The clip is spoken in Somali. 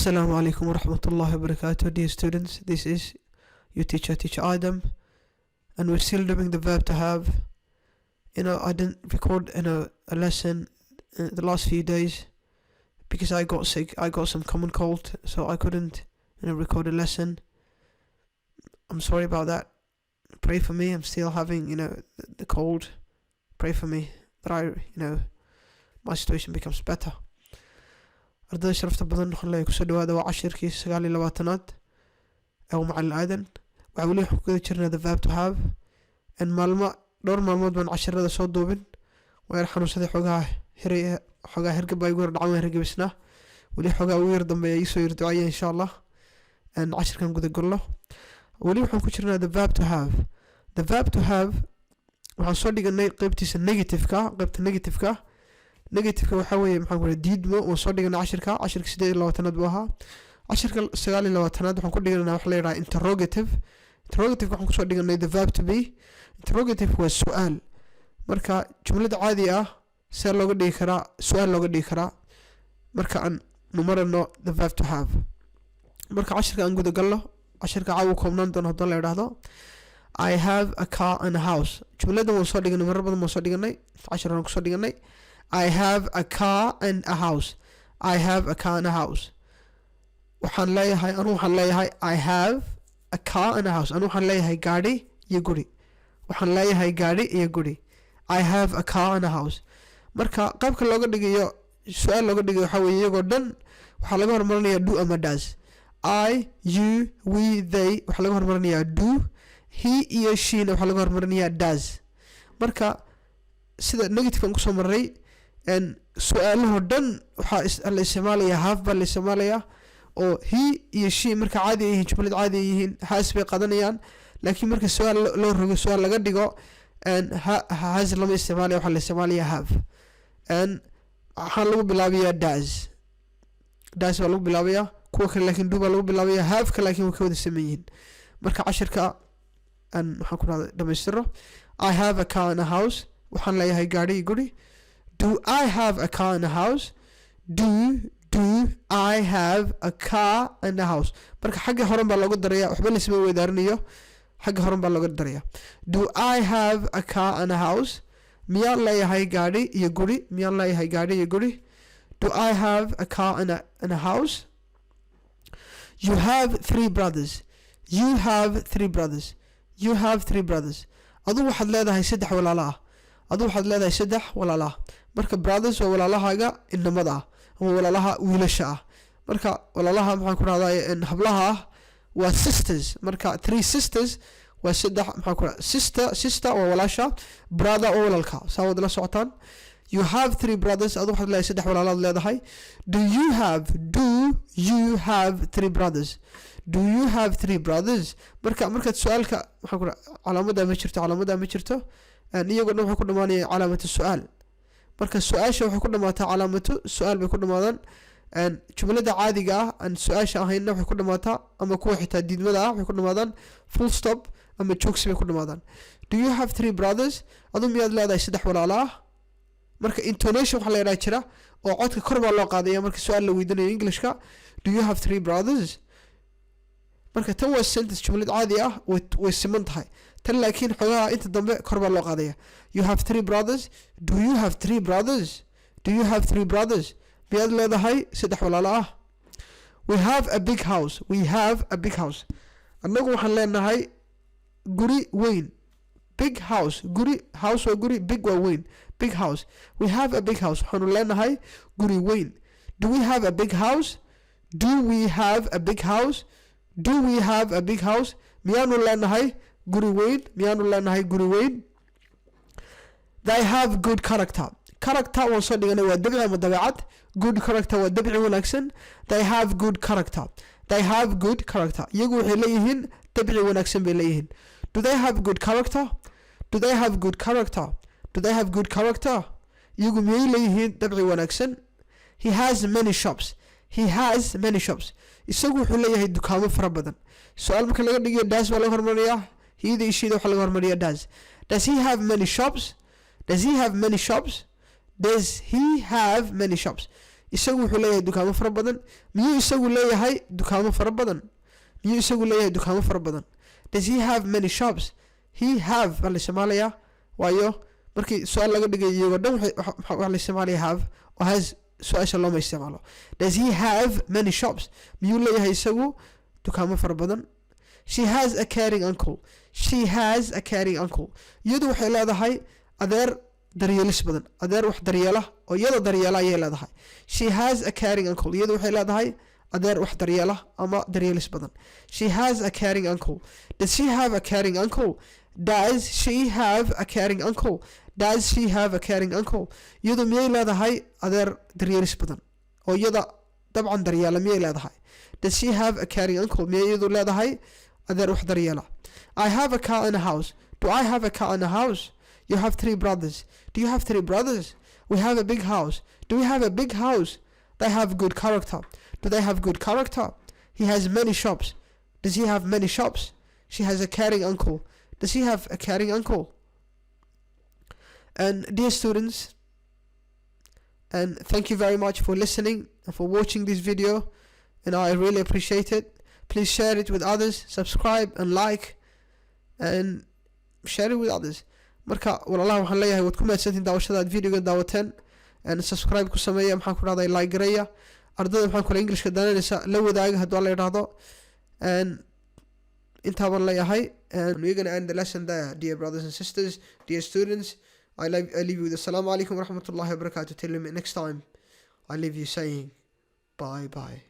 Assalamu alaikum wa rahmatullahi wa barakatuh. Dear students, this is your teacher, Teacher Adam, and we're still doing the verb to have. I didn't record a lesson the last few days because I got sick. I got some common cold, so I couldn't record a lesson. I'm sorry about that. Pray for me. I'm still having the cold. Pray for me that I you know my situation becomes better. Ardayda sharafta badan, waxaan leeyahay kusoo dhawaada. Waa cashirkii 29aad ee Macalin Aadan. Waxaa weli waxaan ku guda jirnaa the verb to have, and maalmo, dhowr maalmood baan cashirada soo duubin. Waa yar xanuunsaday xoogaha, hiray xoogaa, hergab baa igu yar dhacan, waan hergebisnaa weli xoogaa. Ugu yar dambeeya iisoo yar ducaya, insha Allah. And cashirkan guda gollo. Weli waxaan ku jirnaa the verb to have. The verb to have waxaan soo dhiganay qeybtiisa negative-ka. Qeybta negative-ka, negative-ka waxaa weeye, maxaan ku diidmo. Waan soo dhiganay cashirka 28aad buu ahaa. Cashirka 29aad waxaan ku dhiganaa waxa la yidhaha interrogative. Interrogative waxaan kusoo dhiganay the verb to be. Interrogative waa su-aal. Marka jumlada caadi ah see looga dhigi karaa su-aal looga dhigi karaa marka aan numarano the verb to have? Marka cashirka aan guda galno. Cashirka caawa koobnaan doono haddoo la idhaahdo. I have a car and a house. Jumladan waan soo dhiganay, marar badan waan soo dhiganay, cashir waan kusoo dhiganay. I have a car and a house. I have a car and a house. Waxaan leeyahay, anu waxaan leeyahay. I have a car and a house. Anu waxaan leeyahay gaadhi iyo guri. Waxaan leeyahay gaadhi iyo guri. I have a car and a house. Marka qaabka looga dhigayo su-aal looga dhigayo waxaa weeye, iyagoo dhan waxaa laga hormarinayaa do ama does. I, you, we, they waxaa laga hormarinayaa do. He iyo she-na waxaa laga hormarinayaa does. Marka sida negative aan kusoo marray, su-aalahoo dhan waxaa la isticmaalayaa have baa la isticmaalayaa, oo he iyo she marka caadi ay yihiin, jumlad caadi ay yihiin, has bay qadanayaan. Laakiin marka su-aal loo rogo, su-aal laga dhigo, has lama isticmaalaya, waxaa la isticmaalaya have. Waxaa lagu bilaabayaa does. Does baa lagu bilaabayaa. Kuwa kale laakiin do baa lagu bilaabaya. Have-ka laakiin way ka wada saman yihiin. Marka cashirka aan, waxaan ku dhahda, dhamaystiro. I have a car and a house. Waxaan leeyahay gaadhi iyo guri. Do I have a car and a house? Do I have a car and a house? Marka xagga horan baa looga daraya, waxba laisma weydaarinayo, xagga horan baa looga daraya. Do I have a car and a house? Miyaan leeyahay gaadhi iyo guri? Miyaan leeyahay gaadhi iyo guri? Do I have a car and a house? You have three brothers. You have three brothers. You have three brothers. Adigu waxaad leedahay saddex walaalo ah. Adigu waxaad leedahay saddex walaalo ah. Marka brothers waa walaalahaaga inamada ah ama walaalaha wiilasha ah. Marka walaalaha, maxaan ku dhahdaa, hablaha ah waa sisters. Marka three sisters waa saddex, maxaan ku dhahdaa, sister. Sister waa walaasha, brother waa walaalka. Saa wad la socotaan. You have three brothers. Adigu waxaad leedahay saddex walaalaad leedahay. Do you have three brothers? Do you have three brothers? Marka markaad su-aalka, maxaan ku dhaha, calaamada ma jirto, calaamada ma jirto. Iyagoo dhan waxay ku dhamaanaya calaamatu su-aal. Marka su-aasha waxay ku dhamaataa calaamatu su-aal bay ku dhamaadaan. Jumlada caadiga ah aan su-aasha ahaynna waxay ku dhamaataa, ama kuwa xitaa diidmada ah waxay ku dhamaadaan full stop ama joogsi bay ku dhamaadaan. Do you have three brothers? Adu miyaad leedahay saddex walaalo ah? Marka intonation waxaa la yidhaha jira oo codka kor baa loo qaadaya marka su-aal la weydiinayo Englishka. Do you have three brothers? Marka tan waa sentence, jumlad caadi ah, way siman tahay tan, laakiin xogaha inta dambe kor baa loo qaadaya. You have three brothers. Do you have three brothers? Do you have three brothers? Miyaad leedahay saddex walaalo ah? We have a big house. We have a big house. Annagu waxaan leenahay guri weyn. Big house, guri, house waa guri, big waa weyn, big house. We have a big house. Waxaanu leenahay guri weyn. Do we have a big house? Do we have a big house? Do we have a big house? Miyaanu leenahay guri weyn? Miyaanu leenahay guri weyn? They have good character. Character waan soo dhiganay, waa dabci ama dabeecad. Good character waa dabci wanaagsan. They have good character. They have good character. Iyagu waxay leeyihiin dabci wanaagsan bay leeyihiin. Do they have good character? Do they have good character? Do they have good character? Iyagu miyay leeyihiin dabci wanaagsan? He has many shops. He has many shops. Isagu wuxuu leeyahay dukaamo fara badan. Su-aal marka laga dhigayo, does baa laga hormariyaa. He-da iyo she-da waxaa laga hormariyaa does. Does he have many shops? Does he have many shops? Does he have many shops? Isagu wuxuu leeyahay dukaamo fara badan. Miyuu isagu leeyahay dukaamo fara badan? Miyuu isagu leeyahay dukaamo fara badan? Does he have many shops? He have baa la isticmaalayaa, waayo markii su-aal laga dhigay iyagoo dhan waxaa la isticmaalaya have oo has su-aasha looma isticmaalo. Does he have many shops? Miyuu leeyahay isagu dukaamo fara badan? She has a caring uncle. She has a caring uncle. Iyadu waxay leedahay adeer daryeelis badan, adeer wax daryeela oo iyada daryeela ayay leedahay. She has a caring uncle. Iyadu waxay leedahay adeer wax daryeela ama daryeelis badan. She has a caring uncle. Does she have a caring uncle? Does she have a caring uncle? Does she have a caring uncle? Iyadu miyay leedahay adeer daryeelis badan oo iyada dabcan daryeela miyay leedahay? Does she have a caring uncle? Miyay iyadu leedahay adeer wax daryeela? I have a car and a house. Do I have a car and a house? You have three brothers. Do you have three brothers? We have a big house. Do we have a big house? They have good character. Do they have good character? He has many shops. Does he have many shops? She has a caring uncle. Does he have a caring uncle? And dear students, and thank you very much for listening and for watching this video, and I really appreciate it. Please share it with others, subscribe and like, and share it with others. Marka walaalaha waxaan leeyahay waad ku mahadsantihin daawashada aad videoga daawateen, and subscribe ku sameeya, maxaan ku dhahday, like gareeya, ardayda maxaan kule Englishka dananaysa la wadaaga hadduu Alla yidhaahdo. And intaa baan leeyahay, and we're gonna end the lesson there. Dear brothers and sisters, dear students, I leave you with assalamu alaikum wa rahmatullahi wa barakatuh. Till we meet next time, I leave you saying bye bye.